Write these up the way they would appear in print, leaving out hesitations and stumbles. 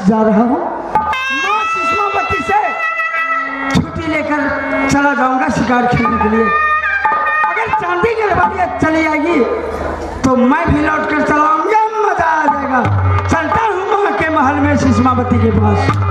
जा रहा हूँ। माँ सुषमावती से छुट्टी लेकर चला जाऊंगा शिकार खेलने के लिए। अगर चांदी की लबारी चली आएगी तो मैं भी लौट कर चला आऊंगा, मजा आ जाएगा। चलता हूँ माँ के महल में सुषमावती के पास।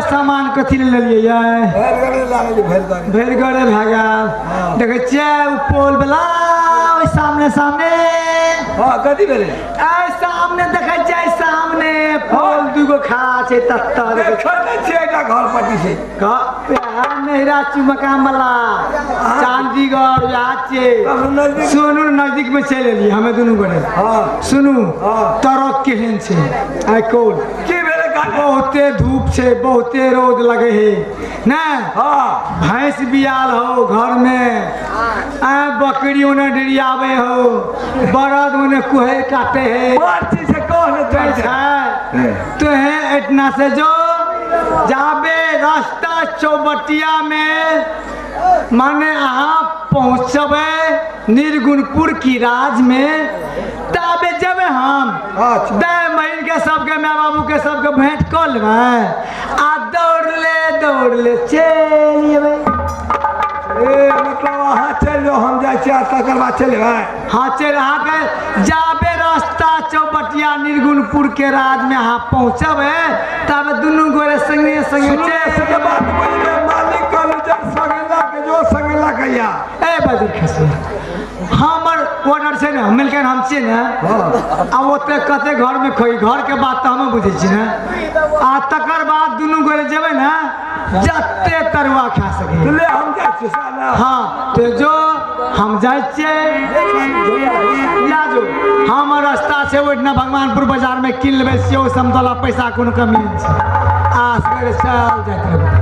सामान कथी ले लिए भरि गड़े भए गेल। देखै छियै ओ पोल वाला ओहि सामने सामने। हां कथी भेलै? आइ सामने देखै छियै, सामने पोल दूगो खड़ा छै तत्त। देखै नै छियै एकटा घर पट्टी छै नहिरा मकान वाला चांदीगढ़ वएह छियै। सुनू नजदीक में चलि एलियै हमे दुनू गोटे। सुनू तरक केहन छै आइ कोल की भेलै? बहुते धूप छै, बहुते रौद लगे है ने। भैंस बियाल हो घर में, आ बकरी ओने डिरियावे हो, बरद ओने कुहे काटे है। तो है एतना से जो जाबे रास्ता चौबटिया में माने अहाँ पहुँचबे निर्गुणपुर की राज में ताबे जबे हम अच्छा। दे महीन के सबके माय बाबू के सबके भेंट कऽ लेबै आ दौड़ले दौड़ले चलि एबै। ए मतलब अहाँ चलि जाउ, हम जाइ छी आ तकर बाद चलि एबै। हाँ चलि, अहाँके जाबे रास्ता चौबटिया निर्गुणपुर के राज में अहाँ पहुँचबै तब दुनू गोरे संगे संगे सुनू चलि। से बात बुझबै, मालिक कहलु जे संगे लऽ के जो, संगे लऽ के आ। ए बजर खसिया, हमर ऑर्डर छै ने, मिलके हम छियै ने। आ ओते कते घर में खोई, घर के बात तऽ हमहूँ बुझै छी ने। आ तकर बाद दुनू गोरे जेबै ने जते तरुआ खा सकी। ले हम जाइ छी साला। हाँ तो जो हम जाइ छियै या जो हमर रास्ता छै ओहिठिना भगवानपुर बाजार में कीन लेबै सेव समतोला, पैसा कोनो कमी नहि छै। आ सवेरे चल जाइत रहबै।